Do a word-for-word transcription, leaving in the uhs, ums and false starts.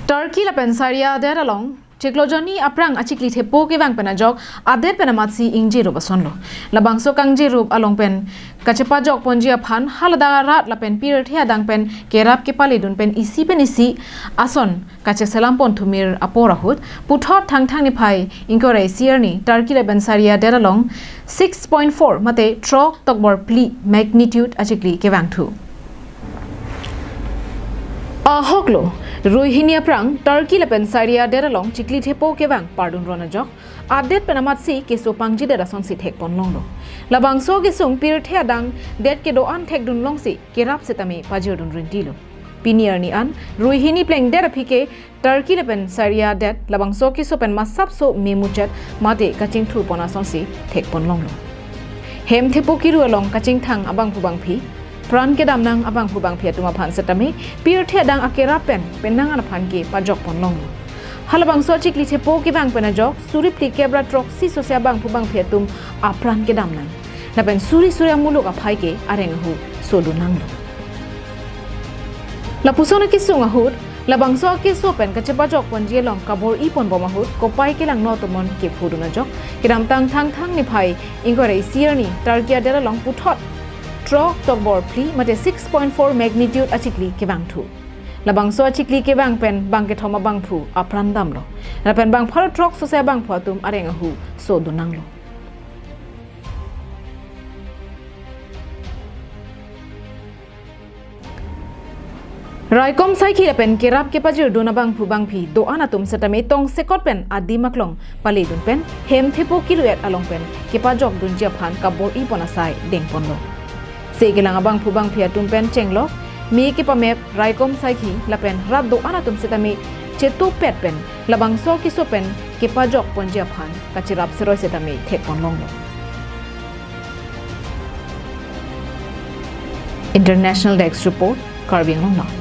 Turkey lapen Syria adet along chiklo jonni aphrang achikli thepo kevang pen ajok adet pen amatsi ingjerup asonlo. Labangso kangjerup along pen kachepajok ponji aphan haladak arat lapen pirthe adang pen kerap kepaledun pen isi pen isi ason kacheselam pon thumir apor ahut puthot Thangthang niphai ingkoi ra isi arni Turkey lapen Syria adet along six point four mate throk tokbor phli magnitude achikli kevangthu. Ahoklo, rui hini aphrang Turkey lapen Syria adet along chikli thepo kevang pardun ron ajok adet pen amatsi keso pangjidet asonsi thek ponlonglo. Labangso kesung pirthe adang det kedo-an thekdun longsi kerap setame pajirdun rintilo. Pini arni an rui hini plengdet aphi ke Turkey lapen Syria adet labangso keso pen masapso memuchot mate kachingthur pon asonsi thek ponlonglo. Hem thepo kiru along kachingthang abangphu bangphi, pran kedamnang abangphu bangphi atum aphan setame pirthe adang akerap pen penang an aphan kepajok ponlonglo. Halabangso achikli thepo kevang pen ajok suri phlikep ra throksi sose abangphu bangphi atum apran kedamnang. Lapen suri suri amuluk aphai ke areng ahu sodun nanglo. Lapuson akesung ahut, labangso akeso pen kachepajok ponji along kabor-i ponbom ahut kopai kelang no tomon kephodun ajok kedamtang Thangthang niphai ingkoi ra isi arni Turkey adet along puthot throk tokbor phli mate six point four magnitude achikli kevangthu. Labangso achikli kevang pen bang kethom abangphu apran damlo. Lapen bang pharo throk sose abangphu atum areng ahu sodun nanglo. Raikom saikhi lapen kerap kepajirdun abangphu bangphi do-an atum setame tongsekot pen adim aklong paledun pen hem thepo kiru-et along pen kepajokdunji aphan kabor-i pon asai dengponlo. Se kelang abangphu bangphi atum pen chenglok, me kepamep, raikom saikhi lapen rat do-an atum setame chetupet pen labangso keso pen kepajok ponji aphan kacherap seroi setame thek ponlonglo. International Desk Report, Karbi Anglong Now.